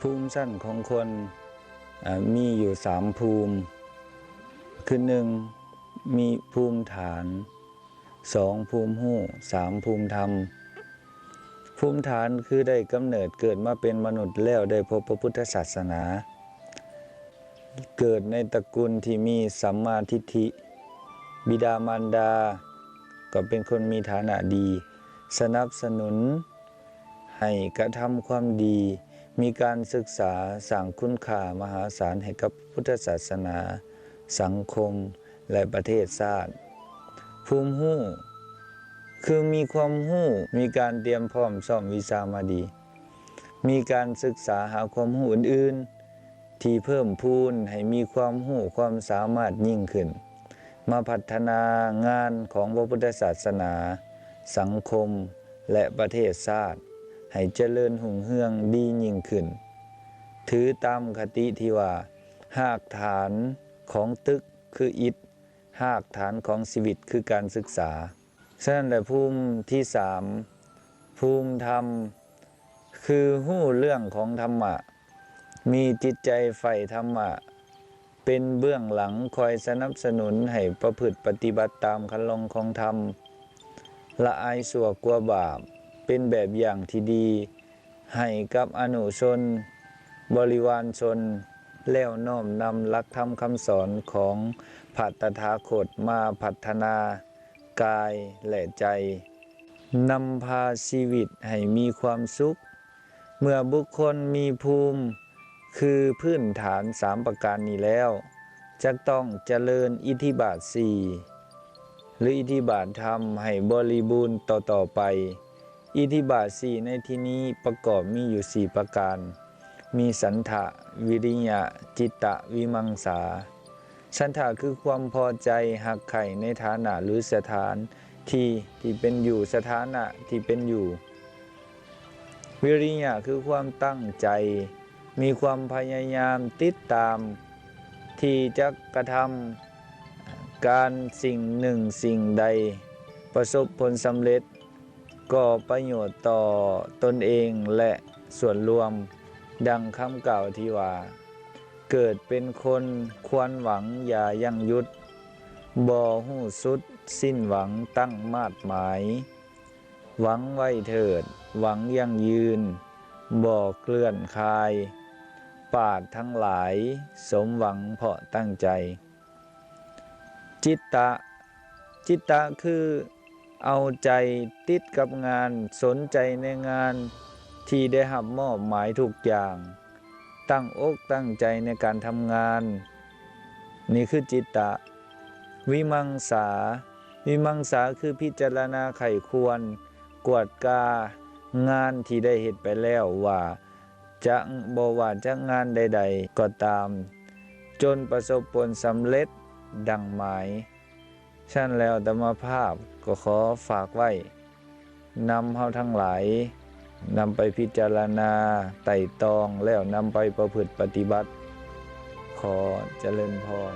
ພູມຊັ້ນຂອງຄົນ ອາ ມີຢູ່ສາມພູມ ຄື ໜຶ່ງ ມີພູມຖານ, ສອງ ພູມຮູ້, ສາມ ພູມທຳ. ພູມຖານຄືໄດ້ກຳເນີດເກີດມາເປັນມະນຸດແລ້ວໄດ້ພົບພະພຸດທະສາສະໜາ, ເກີດໃນຕະກຸນທີ່ມີສຳມາທິດຖິ, ບິດາມານດາກໍເປັນຄົນມີຖານະດີ ສະໜັບສະໜູນ ໃຫ້ກະທຳຄວາມດີ, ມີການສຶກສາ, ສ້າງຄຸນຄ່າມະຫາສານໃຫ້ກັບພຸດທະສາສະໜາ, ສັງຄົມ ແລະ ປະເທດຊາດ. ພູມຮູ້ ຄືມີຄວາມຮູ້, ມີການຕຽມພ້ອມຊ້ອມວິຊາມາດີ, ມີການສຶກສາຫາຄວາມຮູ້ອື່ນໆ ທີ່ເພີ່ມພູນໃຫ້ມີຄວາມຮູ້ຄວາມສາມາດຍິ່ງຂຶ້ນ, ມາພັດທະນາງານຂອງພະພຸດທະສາສະໜາ, ສັງຄົມ ແລະ ປະເທດຊາດ ໃຫ້ຈະເລີນຮຸ່ງເຮືອງດີຍິ່ງຂຶ້ນ. ຖືຕາມຄະຕິທີ່ວ່າ ຮາກຖານຂອງຕຶກຄືອິດ, ຮາກຖານຂອງຊີວິດຄືການສຶກສາ. ສະນັ້ນແຫຼະ ພູມທີສາມ ພູມທຳ ຄືຮູ້ເລື່ອງຂອງທຳມະ, ມີຈິດໃຈໃຝ່ທຳມະ ເປັນເບື້ອງຫຼັງ ຄອຍສະໜັບສະໜູນໃຫ້ປະພຶດປະຕິບັດຕາມຄັນລອງຂອງທຳ, ລະອາຍຊົ່ວກົວບາບ, ເປັນແບບຢ່າງທີ່ດີໃຫ້ກັບອະນຸຊົນ, ບໍລິວານຊົນ, ແລ້ວນ້ອມນຳຫຼັກທຳຄຳສອນຂອງພະຕະຖາຄົດມາພັດທະນາ ກາຍ ແລະ ໃຈ, ນຳພາຊີວິດໃຫ້ມີຄວາມສຸກ. ເມື່ອບຸກຄົນມີພູມຄືພື້ນຖານສາມປະການນີ້ແລ້ວ, ຈະຕ້ອງຈະເລີນອິດທິບາດສີ່ ຫຼື ອິດທິບາດທຳໃຫ້ບໍລິບູນຕໍ່ໆໄປ. ອິດທິບາດສີ່ໃນທີ່ນີ້ປະກອບມີຢູ່ສີ່ປະການ, ມີສັນທະ, ວິລິຍະ, ຈິດຕະ, ວິມັງສາ. ສັນທະຄືຄວາມພໍໃຈ, ຮັກໃຄ່ໃນຖານະ ຫຼື ສະຖານທີ່ທີ່ເປັນຢູ່, ສະຖານະທີ່ເປັນຢູ່. ວິລິຍະຄືຄວາມຕັ້ງໃຈ, ມີຄວາມພະຍາຍາມຕິດຕາມທີ່ຈະກະທຳການສິ່ງໜຶ່ງສິ່ງໃດປະສົບຜົນສຳເລັດ ກໍ່ປະໂຫຍດຕໍ່ຕົນເອງ ແລະ ສ່ວນລວມ. ດັ່ງຄຳກ່າວທີ່ວ່າ, ເກີດເປັນຄົນຄວນຫວັງຢ່າຢັ້ງຢຸດ, ບໍ່ຮູ້ສຸດສິ້ນຫວັງຕັ້ງມາດໝາຍ, ຫວັງໄວ້ເຖີດ ຫວັງຢັ້ງຢືນ ບໍ່ເຄື່ອນຄາຍ, ປາດທັງຫຼາຍສົມຫວັງເພາະຕັ້ງໃຈ. ຈິດຕະ, ຈິດຕະຄືເອົາໃຈຕິດກັບງານ, ສົນໃຈໃນງານທີ່ໄດ້ຮັບມອບໝາຍທຸກຢ່າງ, ຕັ້ງອົກຕັ້ງໃຈໃນການທຳງານ, ນີ້ຄືຈິດຕະ. ວິມັງສາ, ວິມັງສາຄືພິຈາລະນາໃຄ່ຄວນ, ກວດກາງານທີ່ໄດ້ເຮັດໄປແລ້ວວ່າ ຈະ ບໍ່ວ່າຈະງານໃດໆກໍຕາມ, ຈົນປະສົບຜົນສຳເລັດດັ່ງໝາຍ. ຊັ້ນແລ້ວ ອາດຕະມາພາບກໍຂໍຝາກໄວ້ນຳເຮົາທັງຫຼາຍ, ນຳໄປພິຈາລະນາ, ໄຕ່ຕອງ ແລ້ວນຳໄປປະພຶດປະຕິບັດ. ຂໍຈະເລີນພອນ.